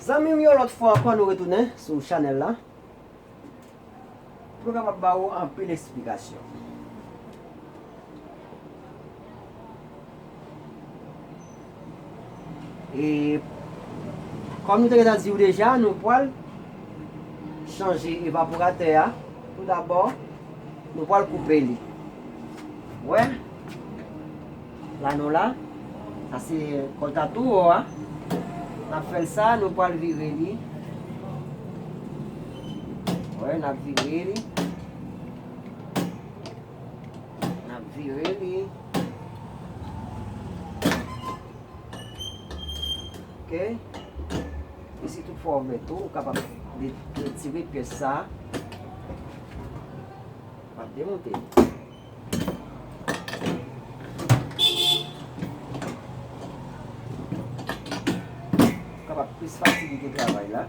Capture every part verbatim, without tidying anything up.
Zanmi m, yon lòt fwa ankò, nou retounen sou chanèl la pou nou kapab ba ou anpil esplikasyon. E kòm nou te gentan di w deja, nou pral chanje evaporatè a. Tou dabò, nou pral koupe li. Wè, lano la, sa se kòlta tou wo a. N ap fè l sa, nou pral vire li. Wè, n ap vire li. N ap vire li. Ok. E si tout fwa w vle tou, ou kapab de-, retire pyès sa a. W ap demonte li. Ou kapab plis fasilite travay la.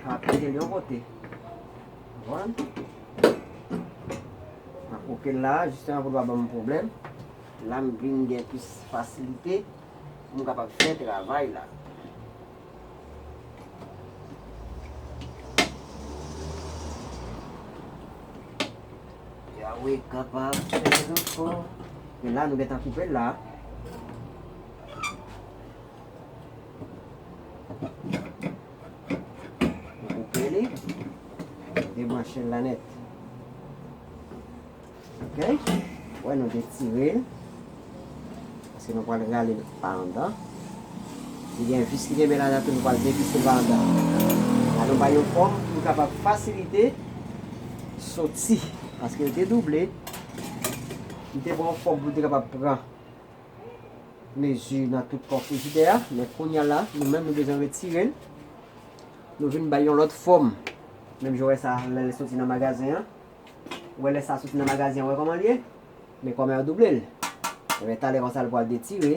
Ap kite l yon kote. Konprann? M ap koupe l la, jisteman pou l pa ban m pwoblèm. La, m vin gen plis fasilite pou m kapab fè travay la. Yahweh kapab fè l ankò. Men la, nou gentan koupe l la. Nou koupe li. Debranche l la nèt. Ok? Wè, nou detire l. Paske nou pral rale l pa anndan. Li gen vis ki kenbe ladan tou, nou pral devise l pa anndan. La, nou bay yon fòm pou kapab fasilite soti. Paske l te double. Li te pran yon fòm pou l te kapab pran mezi nan tout kò frijidè a, men kounye a la, nou menm nou bezwen retire l. Nou vin bay yon lòt fòm. Menm jan w wè sa, lè l soti nan magazen an. Ou wè lè sa soti nan magazen an, ou wè kòman l ye? Men kòman yo double l. Ebyen, talè konsa l pral detire.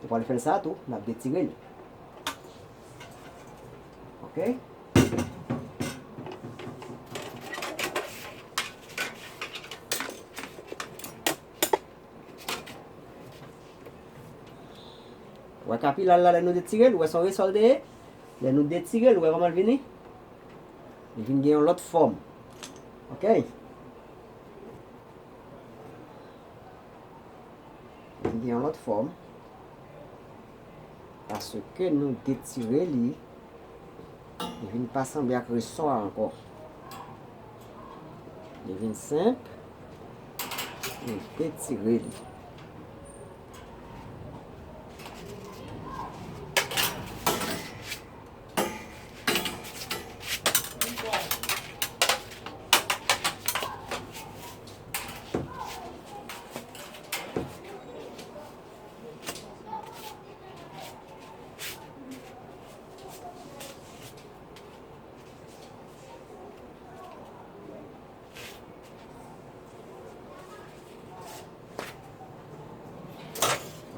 Ou pral fè l sa tou, n ap detire l. Ok? Wè kapila l la, lè nou detire l, ou wè se yon resò l te ye? Lè nou detire l, ou wè kòman l vini? Li vin gen yon lòt fòm. Ok? Li vin gen yon lòt fòm. Paske nou detire li, li vin pa sanble ak resò a ankò. Li vin senp. Nou detire li.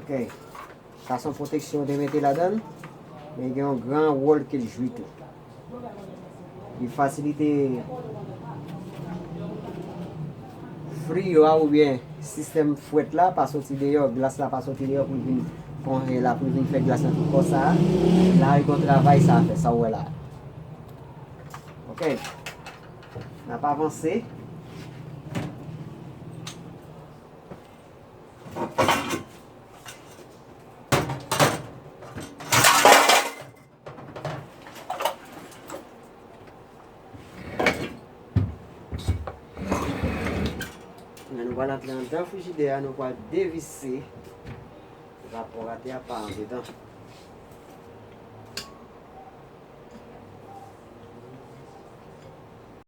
Ok. Sa se yon pwoteksyon yo te mete ladan l, men gen yon gran wòl ke l jwi tou. Li fasilite friyo a oubyen sistèm fwèt la pa soti deyò, glas la pa soti deyò pou l vin konje la, pou l vin fè glas nan tout kò sa a. La, li gen yon travay sa a fè, sa w wè la. Ok. N ap avanse. Men nou pral antre anndan frijidè a, nou pral devise evaporatè a pa andedan.